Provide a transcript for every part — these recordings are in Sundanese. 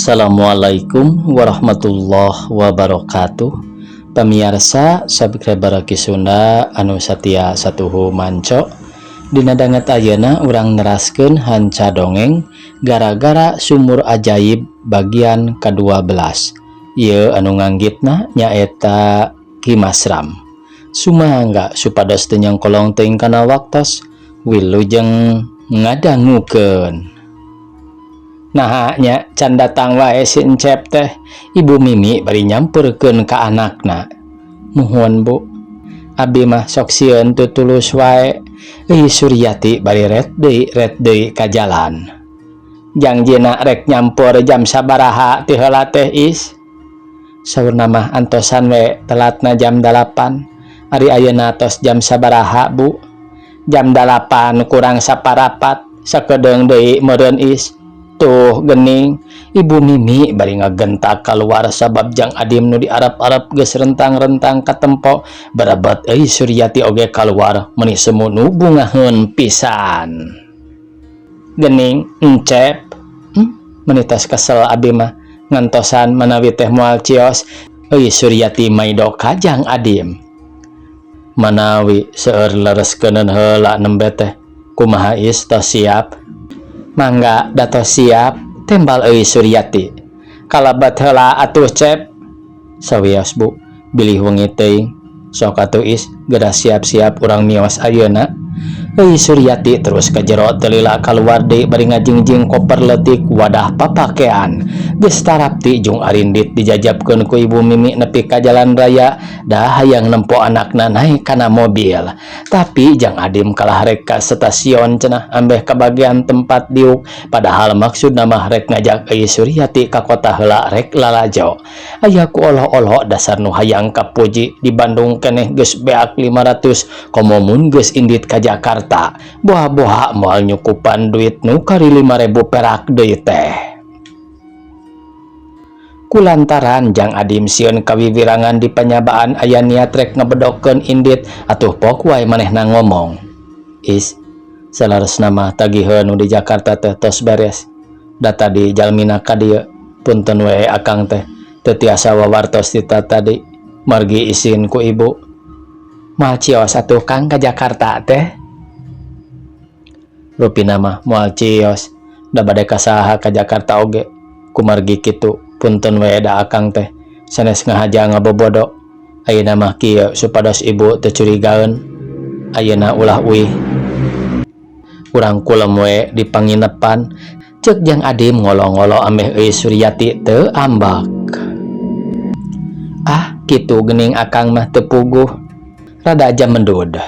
Assalamualaikum warahmatullahi wabarakatuh. Pamiarsa subscriber Ki Sunda anu satia satuhu manco. Dina danget ayeuna urang neraskeun hanca dongeng Gara-gara Sumur Ajaib bagian ke-12. Ieu anu nganggitna nyaeta Ki Masram. Sumangga supados teu nyangkolong teuing kana waktos. Wilujeng ngadangukeun. Naha nya can datang wae si Encep teh? Ibu Mimi bari nyamperkeun ka anakna. Muhun, Bu, abi mah sok sieun tutulus wae. Euy Suryati bari ret deui ret deui ka jalan. Jangjina rek nyampur jam sabaraha ti heula teh, Is? Saurna mah antosan we telatna jam 8. Ari ayeuna tos jam sabaraha, Bu? Jam 8 kurang saparapat. Sakedeung deui meureun, Is. Tuh gening, Ibu Mimi bari ngagentak keluar sabab Jang Adim nu diarep-arep geus rentang-rentang katempo. Berebet euy Suryati oge keluar meuni semu nu bungaheun pisan. Gening Encep, meuni tos kesel abi mah, ngantosan manawi teh moal cios. Euy Suryati maido ka Jang Adim. Manawi seueur lereskeunun heula nembe teh. Kumaha, Is, tos siap? Mangga, da tos siap, tembal euy Suryati. Kalebet heula atuh, Cep. Sawios, Bu, bilih wengi teuing. Sok atuh, Is, geura siap-siap urang mios ayeuna. Euy Suryati terus ka jero teu lila kaluar deui bari ngajingjing koper leutik wadah papakean. Geus tarapti jung arindit dijajabkeun ku Ibu Mimi nepi ka jalan raya, dah hayang nempo anakna naik kana mobil. Tapi Jang Adim kalah rek ka stasiun cenah ambeh kabagian tempat diuk, padahal maksudna mah rek ngajak euy Suryati ka kota heula rek lalajo. Aya ku oloh-oloh dasar nu hayang kapuji, di Bandung keneh geus beak 500, komo mun geus indit ka Jakarta. Boha-boha moal nyukupan duit nu kari 5000 perak deui teh. Kulantaran Jang Adim sieun kawiwirangan di panyabaan aya niat rek ngebedokkeun indit, atuh pok wae manehna ngomong. Is, saleresna mah tagiheun nu di Jakarta teh tos beres. Da tadi jalmina ka dieu, punten we akang teh teu tiasa wawartos ti tadi margi isin ku ibu. Moal cios atuh, Kang, ka Jakarta teh? Rupina mah moal cios, da bade ka saha ka Jakarta oge. Kumargi kitu punten we da akang teh sanes ngahaja ngabobodo. Ayeuna mah kieu supados ibu teu curigaeun. Ayeuna ulah uih. Urang kulem we di panginepan, ceuk Jang Adim ngolo-ngolo ameh euy Suryati teu ambak. Ah, kitu geuning akang mah teu puguh. Rada aja mendud.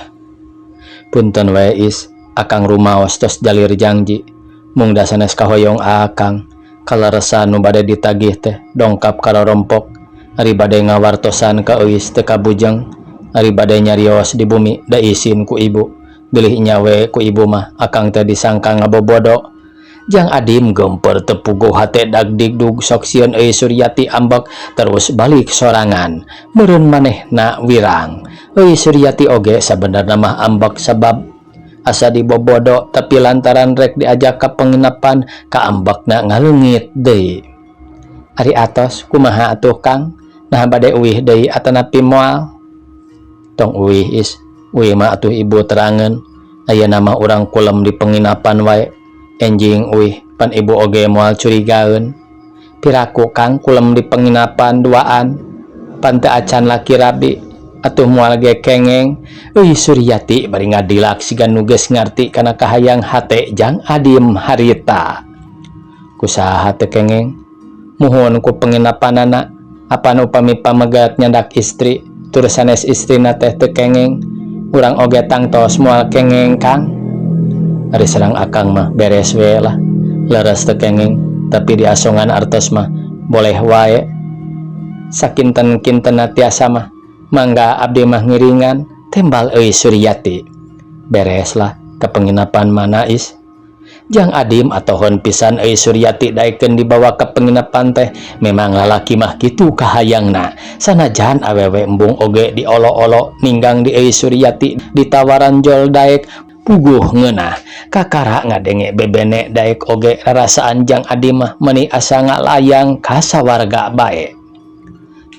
Punten we, Is, akang rumaos tos jalir jangji. Mung da sanes kahoyong akang. Kaleresan nu bade ditagih teh dongkap ka rorompok. Ari bade ngawartosan ka Euis teu kabujeng. Ari bade nyarios di bumi da isin ku ibu. Bilih nya we ku ibu mah akang teh disangka ngabobodo. Jang Adim geumpeur teu puguh, hate dagdigdug, sok sieun euy Suryati ambek terus balik sorangan. Meureun manehna wirang. Euy Suryati oge sabenerna mah ambek sabab asa dibobodo, tapi lantaran rek diajak ka penginapan kaambekna ngaleungit deui. Ari atos kumaha atuh, Kang? Nah, bade uih deui atanapi moal? Tong uih, Is, uih mah atuh ibu terangeun. Ayeuna mah urang kulem di penginapan wae. Enjing uih pan ibu oge moal curigaeun. Piraku, Kang, kulem di penginapan duaan? Pan teu acan laki rabi. Atuh moal ge kengeng. Euy Suryati bari ngadilak siga nu geus ngarti kana kahayang hate Jang Adim harita. Kusaha teu kengeng? Muhun ku penginapanana. Apan upami pamegat nyandak istri tur sanes istrina teh teu kengeng, urang oge tangtos moal kengeng, Kang. Ari sareng akang mah beres we lah. Leres teu kengeng, tapi diasongan artos mah boleh wae. Sakinten-kintenna tiasa mah mangga abdi mah ngiringan, tembal euy Suryati. Beres lah, ke penginapan mana, Is? Jang Adim atohon pisan euy Suryati daekeun dibawa ke penginapan teh. Memang lalaki mah kitu kahayangna. Sanajan awewe embung oge diolo-olo ninggang di euy Suryati ditawaran jol daek. Puguh ngeunah kakara ngadenge bebene daek oge rarasaan Jang Adim mah meuni asa ngalayang ka sawarga bae.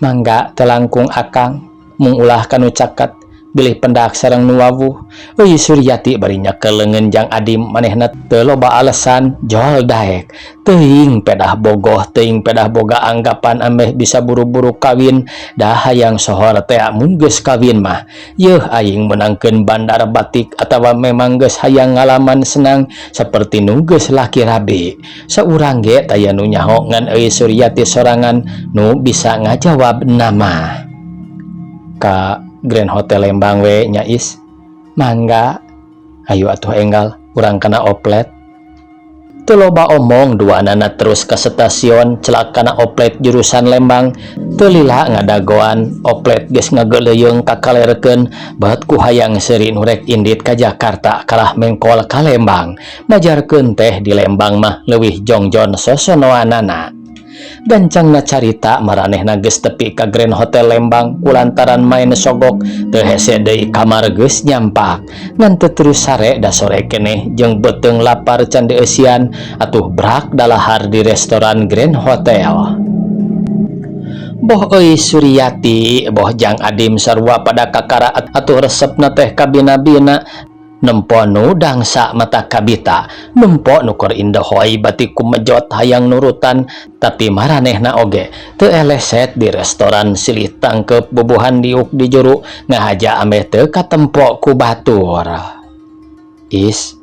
Mangga teu langkung akang mung ulah kanu caket bilih pendak sareng nu wawuh. Euy Suryati bari nyekel leungeun Jang Adim manehna teu loba alesan jol daek. Teuing pedah bogoh teuing pedah boga anggapan ameh bisa buru-buru kawin da hayang sohor tea mun geus kawin mah. Yeuh aing meunangkeun bandar batik atawa memang geus hayang ngalaman senang saperti nu geus laki rabi. Saurang ge taya nu nyaho ngan euy Suryati sorangan nu bisa ngajawab nama. Ka Grand Hotel Lembang we nya Is. Mangga. Hayu atuh enggal urang kana oplet. Teu loba omong duanana terus ka stasiun celak kana oplet jurusan Lembang. Teu lila ngadagoan oplet geus ngageuleuyeng kakalerkeun bet ku hayang seuri nu rek indit ka Jakarta kalah mengkol ka Lembang. Majarkeun teh di Lembang mah leuwih jongjon sosonoanana. Gancangna carita maranehna geus tepi ka Grand Hotel Lembang kulantaran main sogok teu hese deui kamar geus nyampak. Ngan teu terus sare da sore keneh jeung beuteung lapar can dieusian atuh brak dalahar di restoran Grand Hotel. Boh euy Suryati, boh Jang Adim sarua pada kakara atuh resepna teh kabina-bina. Nempo nu dangsa mata kabita, nempo nu keur indehoy bati kumejot hayang nurutan, tapi maranehna oge teu eleset di restoran silih tangkep bubuhan diuk di juru ngahaja ameh teu katempo ku batur. Is,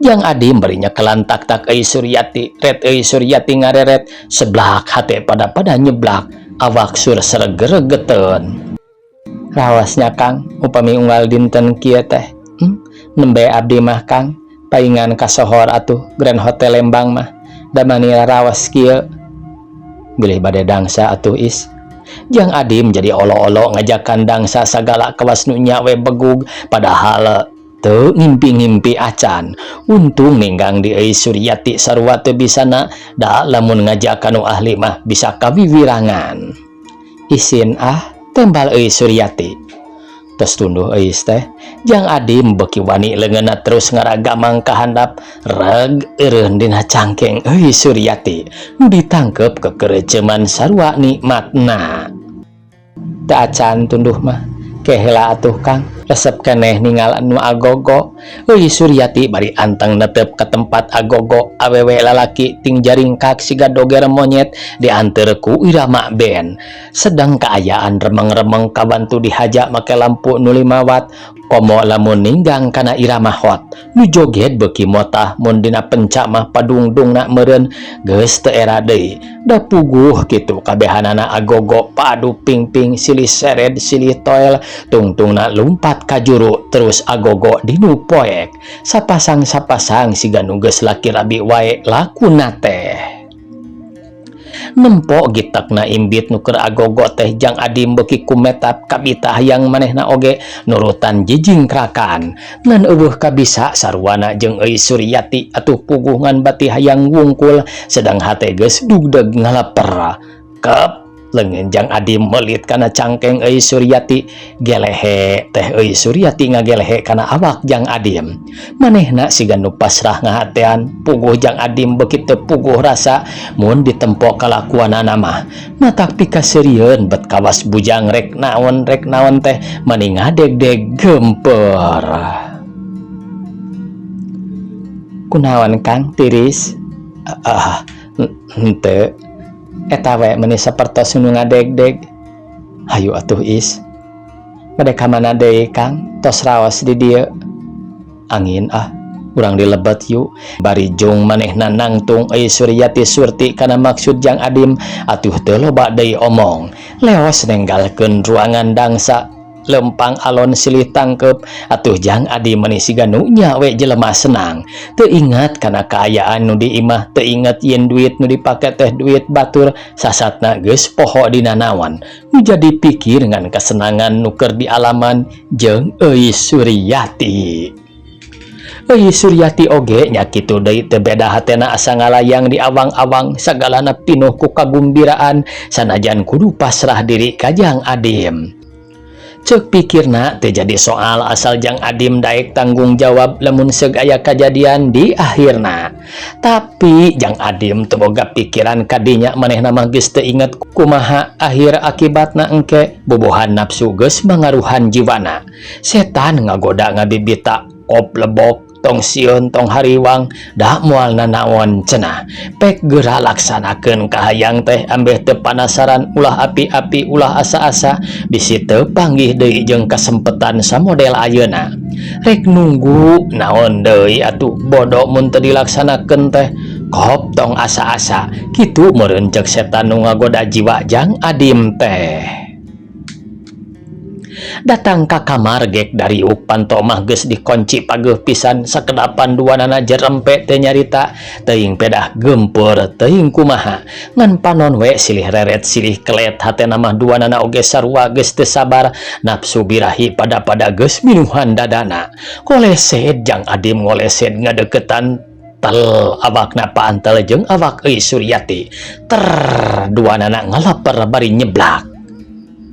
Jang Adim bari nyekelan tak-tak euy Suryati, ret euy Suryati ngareret, seblak hate pada-pada nyeblak, awak sur seregeregeteun. Rawasnya Kang, upami unggal dinten kieu teh. Nembe abdi mah Kang, paingan kasohor atuh Grand Hotel Lembang mah, da mani rawas kieu. Bilih bade dangsa atuh Is. Jang Adim jadi olo-olo ngajakan dangsa sagala kawas nu nya we begug, padahal teu ngimpi-ngimpi acan. Untung ninggang di euy Suryati sarua teu bisana, da lamun ngajak kanu ahli mah bisa kawiwirangan. Isin ah, tembal euy Suryati. Tos tunduh euis teh. Jang Adim beuki wani leungeunna terus ngaragamang ka handap, reg eureun dina cangkeng euy Suryati. Nu ditangkep kekereceuman sarua nikmatna. Teu acan tunduh mah. Ke heula atuh Kang, resep keneh ningal nu agogo. Euy Suryati bari anteng netep ka tempat agogo awewe lalaki ting jaringkak siga doger monyet dianteur ku irama band. Sedang kaayaan remeng-remeng kabantu dihaja make lampu nu 5 watt, komo lamun ninggang kana irama hot. Nu joget beuki motah mun dina penca mah padungdungna meureun geus teu era deui. Da puguh kitu kabehanana agogo padu pingping silih sered silih toel tungtungna lumpat ka juru terus agogo dinu poek. Sapasang-sapasang siga nu geus laki rabi wae lakuna teh. Nempo gitakna imbit nu keur agogo teh Jang Adim beuki kumetap kabita hayang manehna oge nurutan jijingkrakan. Ngan eueuh kabisa sarwana jeung euy Suryati atuh puguh ngan bati hayang wungkul sedang hate geus dugdeg ngalaper. Kep leungeun Jang Adim meulit kana cangkeng euy Suryati, gelehe teh euy Suryati ngagelehe kana awak Jang Adim. Manehna siga nu pasrah ngahatean, puguh Jang Adim beuki teu puguh rasa mun ditempo kalakuanana mah. Matak pikaseurieun bet kawas bujang rek naon teh mani ngadegdeg gemper. Kunaon Kang tiris? Ah, henteu. Eta we meuni sapertos nu ngadegdeg. Hayu atuh Is. Bade ka mana deui Kang? Tos raos di dieu. Angin ah, urang dilebet yuk. Bari jung manehna nangtung euy Suryati surti kana maksud Jang Adim atuh teu loba deui omong. Leos nenggalkeun ruangan dangsa lempang alon silih tangkep atuh Jang Adim meuni siga nu nya we jelema senang. Teu ingat kana kaayaan nu di imah, teu ingat yen duit nu dipake teh duit batur, sasatna geus poho dina naon. Nu jadi pikir ngan kesenangan nu keur dialaman jeung euy Suryati. Euy Suryati oge nya kitu deui teu beda hatena asa ngalayang di awang-awang sagalana pinuh ku kagumbiraan sanajan kudu pasrah diri ka Jang Adim. Cek pikirna teu jadi soal asal Jang Adim daek tanggung jawab lamun seug aya kajadian di akhirna. Tapi Jang Adim teu boga pikiran kadinya, manehna mah geus teu inget kumaha akhir akibatna engke. Bobohan nafsu geus mangaruhan jiwana. Setan ngagoda ngabibita, "Kop lebok, tong sieun, tong hariwang, da moal nanaon," cenah. Pek geura laksanakeun kahayang teh, ambeh teu panasaran, ulah api-api, ulah asa-asa, bisi teu panggih deui jeung kasempetan samodel ayeuna. Rek nunggu naon deui atuh, bodo mun teu dilaksanakeun teh. "Kop, tong asa-asa," kitu meureun cek setan nu ngagoda jiwa Jang Adim teh. Datang ka kamar gek dariuk, panto mah geus dikunci pageuh pisan. Sakedapan duanana jerempe teu nyarita, teuing pedah gempur, teuing kumaha, ngan panon we silih reret silih kelet. Hatena mah duanana oge sarua geus teu sabar, nafsu birahi pada-pada geus minuhan dadana. Kolesed Jang Adim, ngolesed ngadeukeutan tel awakna paantel jeung awak euy Suryati. Ter duanana ngalaper bari nyeblak.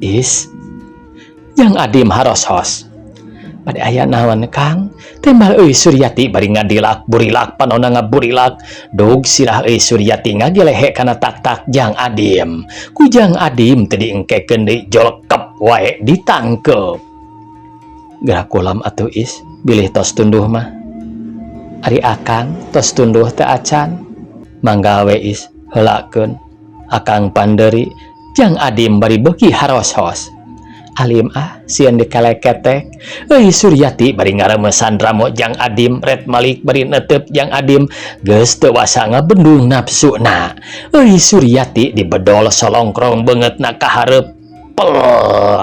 "Is," Jang Adim harosos. "Bade aya naon, Kang?" tembal euy Suryati bari ngadilak burilak, panona ngaburilak. Dog sirah euy Suryati ngagelehe kana tak-tak Jang Adim. Ku Jang Adim teu diengkekeun deui, jolkep wae ditangkep. "Gerak kulam atuh, Is, bilih tos tunduh mah. Ari Akang tos tunduh teu acan?" "Mangga we, Is, heulakeun Akang panderi," Jang Adim bari beuki harosos. "Alim ah, sieun dikeleketek," euy Suryati bari ngaremesan ramo Jang Adim. Ret malik bari netep Jang Adim geus teu wasa ngabendung nafsuna. Euy Suryati dibedol solongkrong beungeutna ka hareup, pel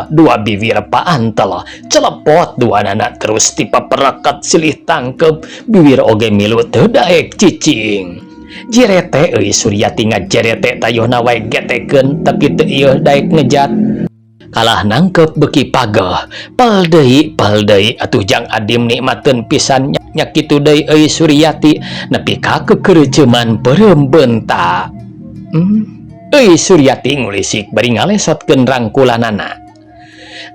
dua bibir paantel, celepot duanana terus tipaperekat silih tangkep, bibir oge milu teu daek cicing. Jerete euy Suryati ngajerete, tayuhna wae getekeun, tapi teu ieu daek ngejat, kalah nangkep beki pageh. Pel deui, pel deui atuh. Jang Adim nikmateun pisan nya kitu deui euy Suryati nepi ka kekereuceuman peureum beunta. Euy Suryati ngulisik bari ngalesotkeun rangkulanana.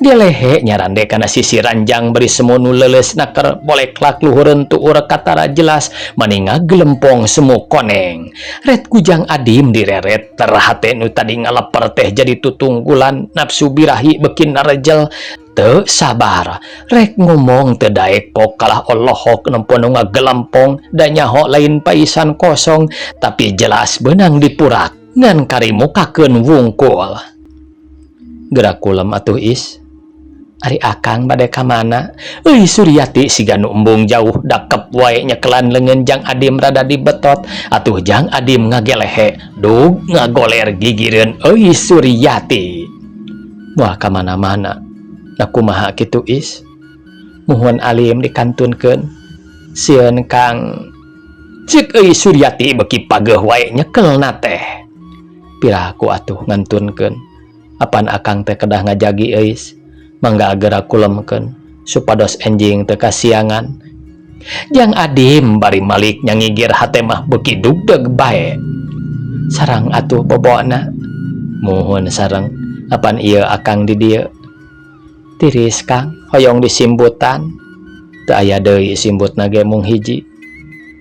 Gelehe nyarande kana sisi ranjang bari semu nu leuleus naker boleklak luhureun tuur katara jelas mani ngagelempong semu koneng. Ret ku Jang Adim direret ter, hate nu tadi ngaleper teh jadi tutunggulan, nafsu birahi beuki narejel, teu sabar. Rek ngomong teu daek pok, kalah olohok nempo nu ngagelempong, da nyaho lain paisan kosong, tapi jelas beunang dipurak ngan karimukakeun wungkul. "Gerak kulem atuh, Is. Ari Akang bade ka mana?" Euy Suryati siga nu embung jauh, dakep wae nyekelan leungeun Jang Adim rada dibetot. Atuh Jang Adim ngagelehe, dug ngagoler gigireun euy Suryati. "Moal ka mana-mana." "Da kumaha kitu, Is?" "Muhun alim dikantunkeun, sieun Kang," cek euy Suryati beuki pageuh wae nyekelna teh. "Piraku atuh ngantunkeun? Apan Akang teh kedah ngajagi, Eis. Mangga geura kulemkeun supados enjing teu kasiangan." Jang Adim bari malik nyangigir, hate mah beuki dugdeg bae. "Sarang atuh bobona." "Muhun sareng. Apan ieu Akang di dieu?" "Tiris, Kang, hoyong disimbutan." "Teu aya deui, simbutna ge mung hiji."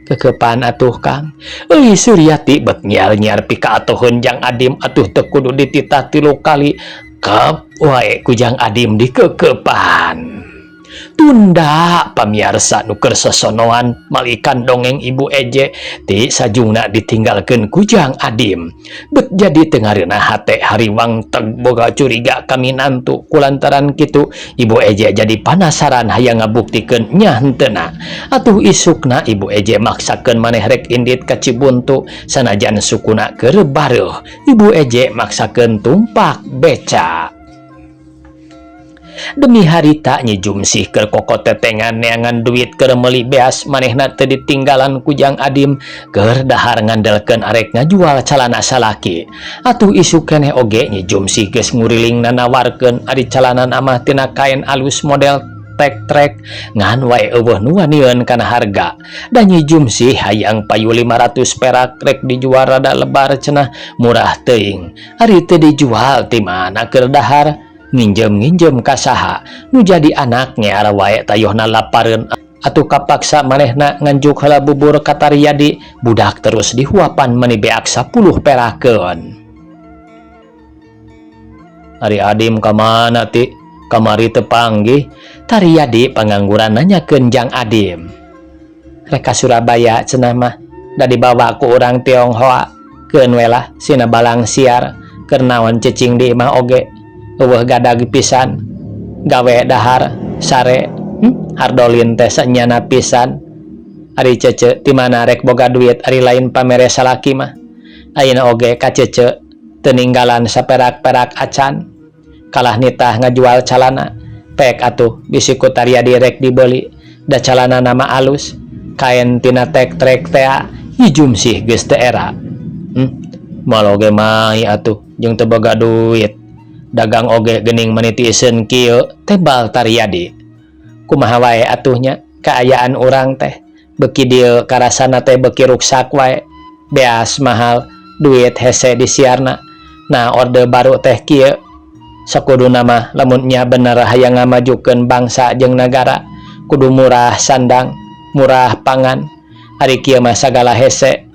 "Kekepan atuh, Kang." Euy Suryati bet nyiar-nyiar pikaatoheun Jang Adim. Atuh teu kudu dititah tilu kali, kep wae ku Jang Adim dikekepan. Tunda pamiarsa, nu keur sosonoan malikan dongeng Ibu Eje ti sajungna ditinggalkeun ku Jang Adim. Bet jadi teu ngareunah, hate hariwang teg, boga curiga ka minantu. Kulantaran kitu Ibu Eje jadi panasaran, hayang ngabuktikeun nya henteuna. Atuh isukna Ibu Eje maksakeun maneh rek indit ka Cibuntu, sanajan sukuna keur bareuh. Ibu Eje maksakeun tumpak beca. Demi harita Nyi Jumsih keur kokotetengan neangan duit keur meuli beas, manehna teu ditinggalan ku Jang Adim. Keur dahar ngandelkeun arek ngajual calana salaki. Atuh isuk keneh oge Nyi Jumsih geus nguriling nanawarkeun ari calana mah tina kain alus model tek trek, ngan wae euweuh nu wanieun kana harga. Da Nyi Jumsih hayang payu 500 perak, rek dijual rada lebar cenah, murah teuing. Ari teu dijual ti mana keur dahar? Nginjem-nginjem ka saha nu jadi anak ngear wae tayohna lapareun atuh kapaksa manehna nganjuk heula bubur ka Taryadi budak terus dihuapan meni beak 10 perakeun. Ari Adim ka mana ti? Kamari teu panggih. Taryadi pangangguran nanyakeun jang Adim. Rek ka Surabaya cenah mah da dibawa ku urang Tionghoa. Keun we lah sina balang siar keur naon cicing di imah oge eueuh gadag pisan gawe dahar sare hardolin teh sanyana pisan. Ari Cece ti mana rek boga duit ari lain pamere salaki mah. Ayeuna oge ka Cece teu ninggalan saperak-perak acan kalah nitah ngajual calana pek atuh bisi ku Taryadi rek dibeli da calana nama alus kaen tina tek trek tea hijum sih geus teu era. Moal oge mai atuh jeung teu boga duit dagang oge geuning meni tiiseun kieu tebal Taryadi. Kumaha wae atuh nya kaayaan urang teh beuki dieu karasana teh beuki ruksak wae beas mahal duit hese disiarna. Nah orde baru teh kieu sakuduna mah lamun nya bener hayang ngamajukeun bangsa jeung nagara kudu murah sandang murah pangan ari kieu mah sagala hese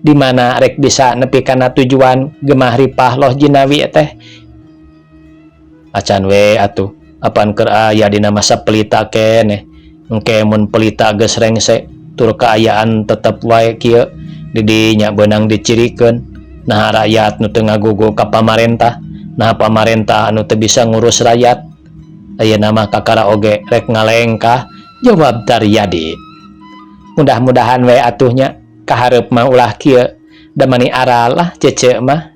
di mana rek bisa nepi kana tujuan gemah ripah loh jinawi teh. Acan we atuh apan keur aya dina masa pelita keneh engke mun pelita geus rengse tur kaayaan tetep wae kieu didinya beunang dicirikeun. Nah rakyat nu teu ngagugu ka pamarentah, nah pamarentah anu teu bisa ngurus rakyat ayeuna mah kakara oge rek ngalengkah jawab Taryadi. Mudah-mudahan we atuh nya kahareup mah ulah kieu da mani aral lah Cece mah.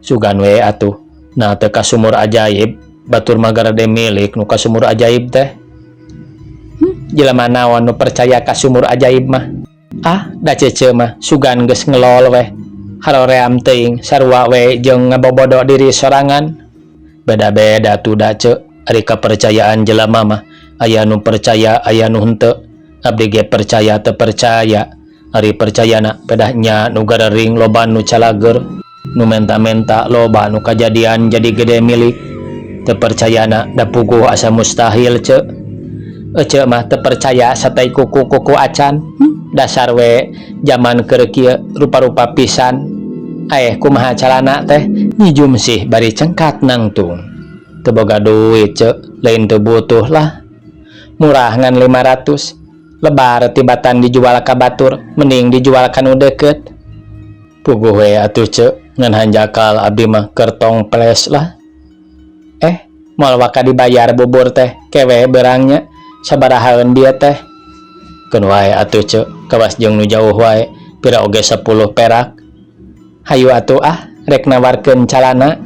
Sugan we atuh nah teu ka sumur ajaib batur mah garede milik nu ka sumur ajaib teh. Jelema naon nu percaya ka sumur ajaib mah? Ah da Cece mah sugan geus ngelol weh haroream teuing sarua we jeung ngabobodo diri sorangan. Beda-beda tuh da ce ari kapercayaan jelema mah aya nu percaya aya nu henteu. Abdi ge percaya teu percaya ari percayana pedahnya nu garering loba nu calager nu menta-menta loba nu kajadian jadi gede milik. Teu percayana da puguh asa mustahil ce. Ece mah teu percaya satai kuku-kuku acan. Dasar we zaman keur kieu rupa-rupa pisan. Kumaha calana teh nyijum sih bari cengkat nangtung. Teu boga duit ce lain teu butuh lah. Murah ngan 500 lebar tibatan dijual ka batur mending dijual ka nu deukeut. Puguh we atuh ce ngan hanjakal abdi mah keur tong ples lah. Moal waka dibayar bubur teh kewe berangnya sabarahaeun dia teh. Keun wae atuh ce kawas jeung nu jauh wae pira oge 10 perak. Hayu atuh ah rek nawarkeun calana.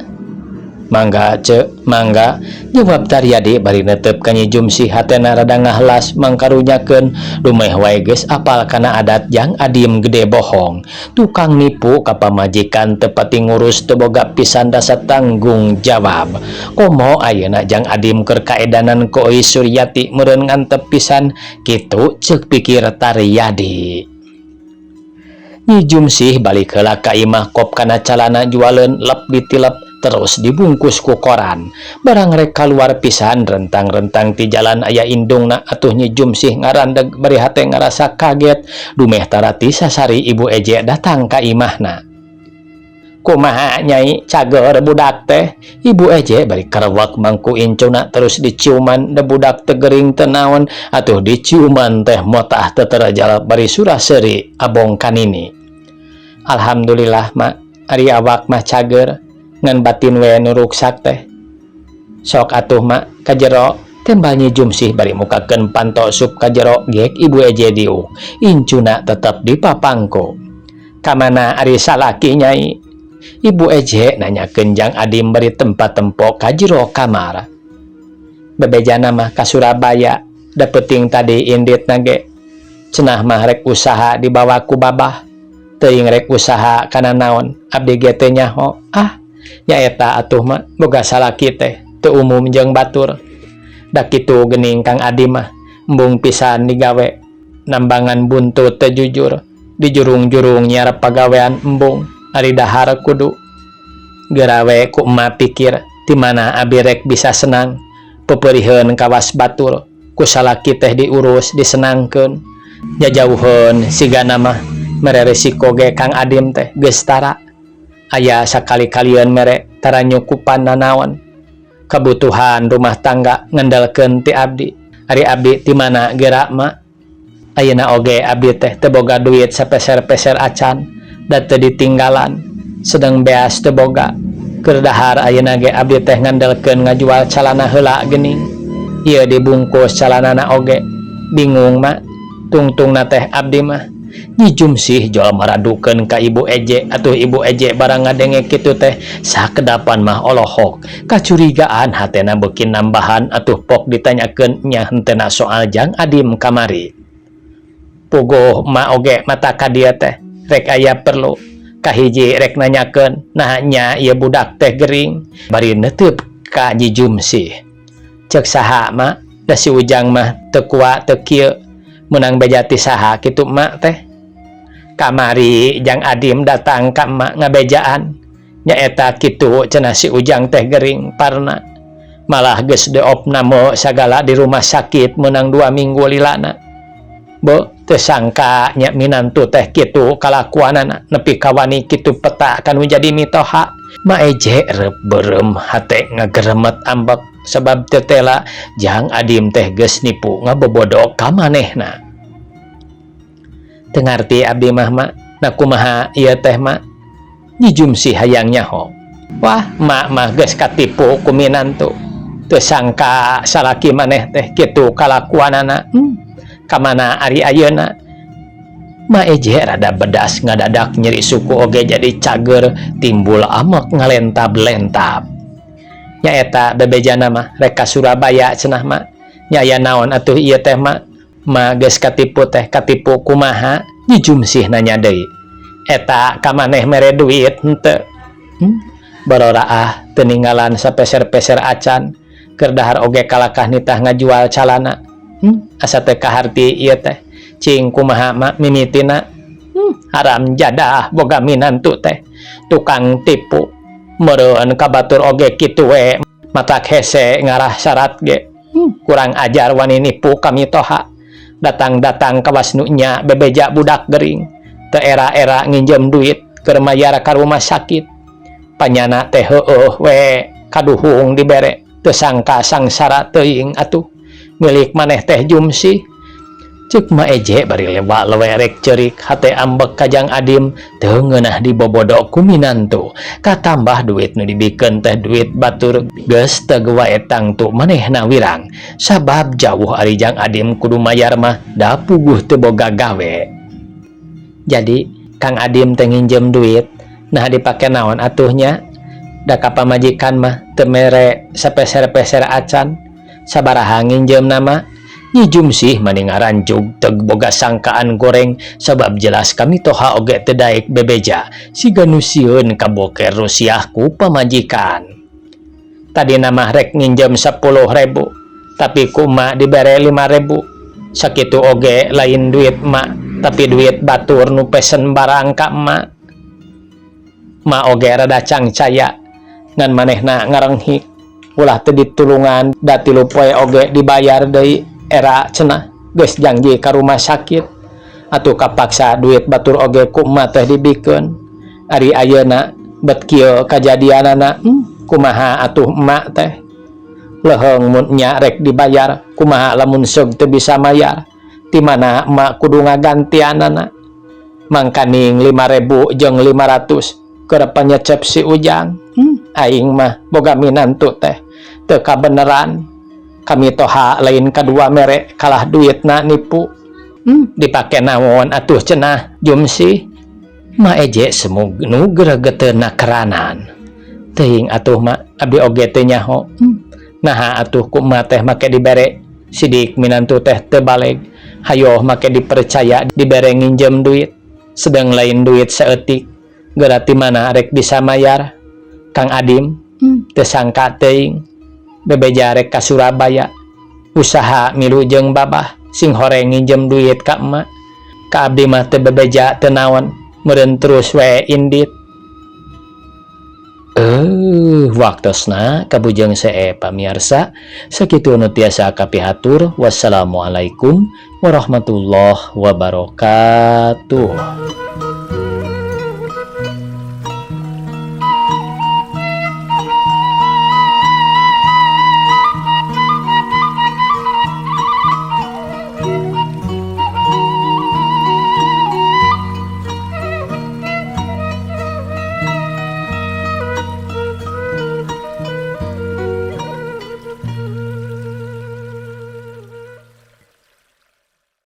Mangga ce mangga jawab Taryadi bari netep ka Nyi Jumsih hatena rada ngahlas mangkarunyakeun dumeh wae geus apal kana adat jang Adim gede bohong tukang nipu ka pamajikan teu pati ngurus teu boga pisan rasa tanggung jawab. Komo ayeuna jang Adim keur kaedanan ku Oi Suryati meureun ngantep pisan kitu ceuk pikir Taryadi. Nyi Jumsih balik heula ka imah kop kana calana jualeun lep ditilep terus dibungkus ku koran. Barang rek kaluar pisan rentang-rentang ti jalan aya indungna atuh Nyi Jumsih ngarandeg bari hate ngarasa kaget dumeh tarati sasari Ibu Eje datang ka imahna. Kumaha nyai cager budak teh? Ibu Eje bari karewak mangku incuna terus diciuman da budak teh gering teu naon atuh diciuman teh motah teu terajal bari surah seuri abong kanini. Alhamdulillah mak ari awak mah cager ngan batin we nu ruksak teh. Sok atuh mak ka jero tembal Nyi Jumsih bari mukakeun panto sup ka jero gek Ibu Eje diuk incuna tetep dipapangku. Kamana ari salaki nyai? Ibu Eje nanyakeun jang Adim bari tempat tempo ka jero kamar. Bebejana mah ka Surabaya da peuting tadi indit nage. Cenah mah rek usaha dibawa ku babah. Teuing rek usaha kana naon abdi ge teu nyaho. Ah nyaeta atuh mah boga salaki teh teu umum jeung batur. Da kitu geuning Kang Adim mah embung pisan digawe nambangan buntut teu jujur dijurung-jurung nyiar pagawean embung ari dahar kudu. Geura we ku emak pikir Ti mana abi rek bisa senang peperiheun kawas batur ku salaki teh diurus disenangkeun jajauheun sigana mah mere resiko ge Kang Adim teh geus tara aya sakali-kalian mere tara nyukupan nanaon kebutuhan rumah tangga ngandelkeun ti abdi. Ari abdi ti mana geura, Mak? Ayeuna oge abdi teh teu boga duit sapeser-peser acan da teu ditinggalan, sedang beas teu boga. Keur dahar ayeuna ge abdi teh ngandelkeun ngajual calana heula geuning. Ieu dibungkus calanana oge. Bingung, Mak, tungtungna teh abdi mah. Nyi Jumsih jol maradukeun ka Ibu Eje. Atuh Ibu Eje barang ngadenge kitu teh sakedapan mah olohok kacurigaan hatena beuki nambahan. Atuh pok ditanyakeun nya hentena soal Jang Adim kamari. Puguh ma oge mata ka dieu teh rek aya perlu. Kahiji rek nanyakeun nah nya ieu budak teh gering bari neuteup ka Nyi Jumsih. Cek saha, Mak? Da si Ujang mah teu kuat teu kieu menang beja ti saha kitu mak teh? Kamari Jang Adim datang ka emak ngabejaan nyaeta kitu cenah, si Ujang teh gering parna, malah geus diopname sagala di rumah sakit menang 2 minggu lilana. Bo teu sangka nya minantu teh kitu kalakuanana nepi ka wani kitu peta kanu jadi mitoha. Ma Eje reup beureum, hate ngageremet ambek sebab teu tela Jang Adim teh geus nipu ngabobodo ka manehna. Teu ngarti abdi mah, Mak. Na kumaha ieu teh, Mak? Nyi Jumsih hayang nyaho. Wah, mak mah geus katipu ku minantu. Teu sangka salaki maneh teh kitu kalakuanana. Kamana ari ayeuna? Ma Eje rada bedas, ngadadak nyeri suku oge jadi cager, timbul amek ngalentab-lentab. Nyaeta bebejana mah rek ka Surabaya cenah, Mak. Nya aya naon atuh ieu teh, Mak? Ma geus katipu teh katipu kumaha? Nyi Jumsih nanya deui. Eta ka maneh mere duit henteu? Bororaah teu ninggalan sapeser-peser acan. Keur dahar oge kalakah nitah ngajual calana. Asa teu kaharti ieu teh. Cing kumaha, Mak, mimitina? Haram jadah boga minantu teh. Tukang tipu. Meureun ka batur oge kitu we, matak hese ngarah syarat ge. Kurang ajar wani nipu ka mitoha. Datang-datang kawas nu nya bebeja budak gering. Teu era-era nginjem duit keur mayar ka rumah sakit. Panyana teh heueuh we kaduhung dibere. Teu sangka sangsara teuing atuh. Milik maneh teh, Jumsih. Ceuk Ma Eje bari lewa lewe rek ceurik, hate ambek ka Jang Adim teu ngeunah dibobodo ku minantu. Katambah duit nu dibikeun teh duit batur, geus teu wae tangtu manehna wirang. Sabab jauh ari Jang Adim kudu mayar mah da puguh teu boga gawe. Jadi Kang Adim teh nginjem duit, nah dipake naon atuh nya? Da ka pamajikan mah teu mere sapeser-peser acan. Sabaraha nginjemna, Mak? Nyi Jumsih mani ngaranjug teu boga sangkaan goreng sabab jelas ka mitoha oge teu daek bebeja siga nu sieun kaboker rusiah ku pamajikan. Tadina mah rek nginjem 10.000, tapi ku emak dibere 5.000. Sakitu oge lain duit emak, tapi duit batur nu pesen barang ka emak. Ma oge rada cangcaya ngan manehna ngarenghik ulah teu ditulungan da 3 poe oge dibayar deui, era cenah geus janji ka rumah sakit. Atuh kapaksa duit batur oge ku emak teh dibikeun. Ari ayeuna bet kieu kajadianana, kumaha atuh emak teh? Leuheung mun nya rek dibayar, kumaha lamun seug teu bisa mayar? Ti mana emak kudu ngagantianana? Mangkaning 5.000 jeung 500 keur panyecep si Ujang. Aing mah boga minantu teh teu kabeneran. Ka mitoha lain kadua mere kalah duitna nipu. Dipake naon atuh cenah, Jumsih? Ma Eje semug nu gregeteunna keranan. Teuing atuh, Mak, abdi oge teu nyaho. Naha atuh ku emak teh make dibere? Sidik minantu teh teu baleg. Hayoh make dipercaya dibere nginjem duit, sedang lain duit saeutik. Geura ti mana rek bisa mayar? Kang Adim, teu sangka teuing bebeja rek ka Surabaya usaha milu jeung babah sing horeng nginjem duit ka emak. Ka abdi mah teu bebeja teu naon, meureun terus we indit. Waktosna kabujeng see, pamiarsa. Sakitu nu tiasa kapihatur. Wassalamualaikum warahmatullahi wabarakatuh.